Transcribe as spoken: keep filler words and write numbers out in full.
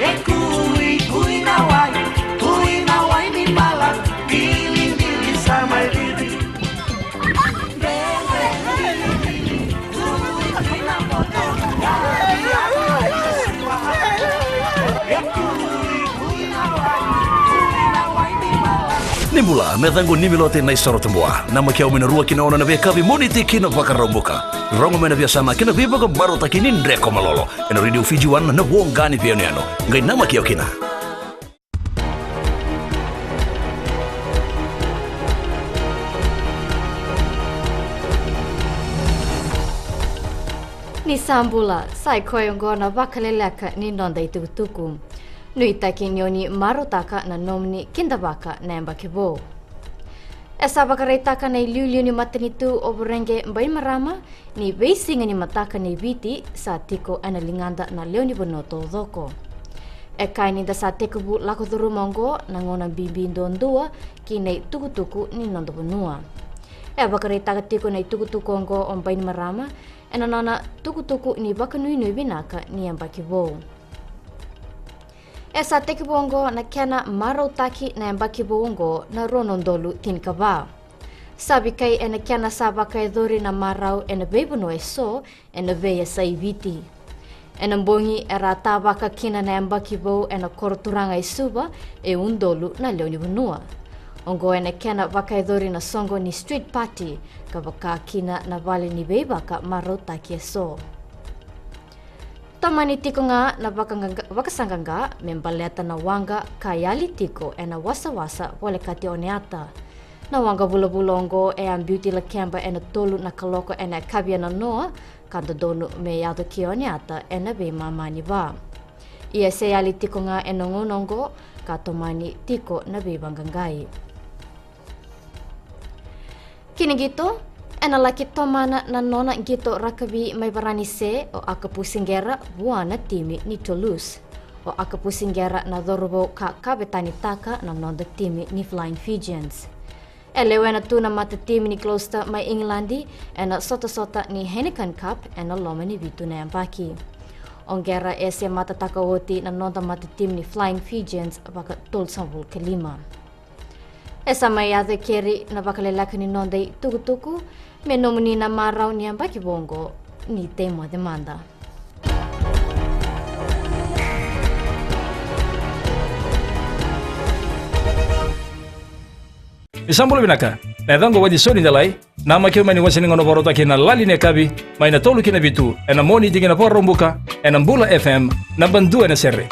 E kui, kui na wai, kui na wai ni mala, bili, bili sa mai riri. Ni bula, me caqu Nimilote Naisoro Tabua. Namaki au mai na rua ki na ono na veiyakavi Moniti ki na Vakaraubuka. Rogo mai na veiyasana kei na veivakamarautaki ni Dreko Malolo ena Radio Fiji One, na voqa ni veiyanuyanu. Qai namaki au kina. Ni sa bula, sa i koya oqo na vakaleleka ni noda itukutuku. Nuitaki ni o ni marautaka na nomuni kidavaka na yabaki vou. E sa vakaraitaka na iliuliu ni matanitu o Voreqe Bainimarama ni veisiga ni mataka nei Viti sa tiko ena ligada na lewenivanua taucoko. E kaya ni da sa tekivu lako curuma oqo na gauna bibi duadua ki na itukutuku ni noda vanua. E vakaraitaka tiko na itukutuku oqo o Bainimarama ena nona tukutuku ni vakanuinui vinaka ni yabaki vou. E sa tekivu oqo na kena marautaki na yabaki vou oqo na rua na udolu tinikava. Sa vikai ena kena sa vakayacori na marau ena veivanua eso ena veiyasai Viti. Ena bogi era a tavaka kina na yabaki vou ena koro turaga e Suva e udolu na lewenivanua. Oqo ena kena vakayacori na soqo ni street party ka vaka kina na vale ni veivakamarautaki eso. Tomani tiko ga na vakaqaqa-, vakasaqaqa me baleta na waqa ka yali tiko ena wasawasa volekati Oneata. Na waqa vulavula oqo e a biuti Lakeba ena tolu na kaloko ena yakavi ena noa, ka dodonu me yaco ki Oneata ena veimama ni va. Ia se yali tiko ga ena gauna oqo ka tomani tiko na veivaqaqai. Kina qito, ena laki tomana na nona qito rakavi mai Varanise o Akapu Siqera vua na timi ni Toulouse. O Akapu Siqera na cauravou ka kavetanitaka na noda timi ni Flying Fijians. E lewena tu na matatimi ni Gloucester mai Igiladi ena sotasota ni Heineken Cup ena loma ni vitu na yabaki. O Qera e se matataka oti na noda matatimi ni Flying Fijians vaka tolusagavulu ka lima. E sa mai yaco e keri na vakaleleka ni noda itukutuku, me nomuni na marau ni yabaki vou oqo, ni tei moce mada. Ni sa bula vinaka, na yacaqu o Watisoni Delai, namaki au mai ni wase ni gauna vakarautaki na Lali ni Yakavi, mai na tolu ki na vitu, ena Moniti ki na Vakaraubuka, ena Bula F M, naba dua ena sere.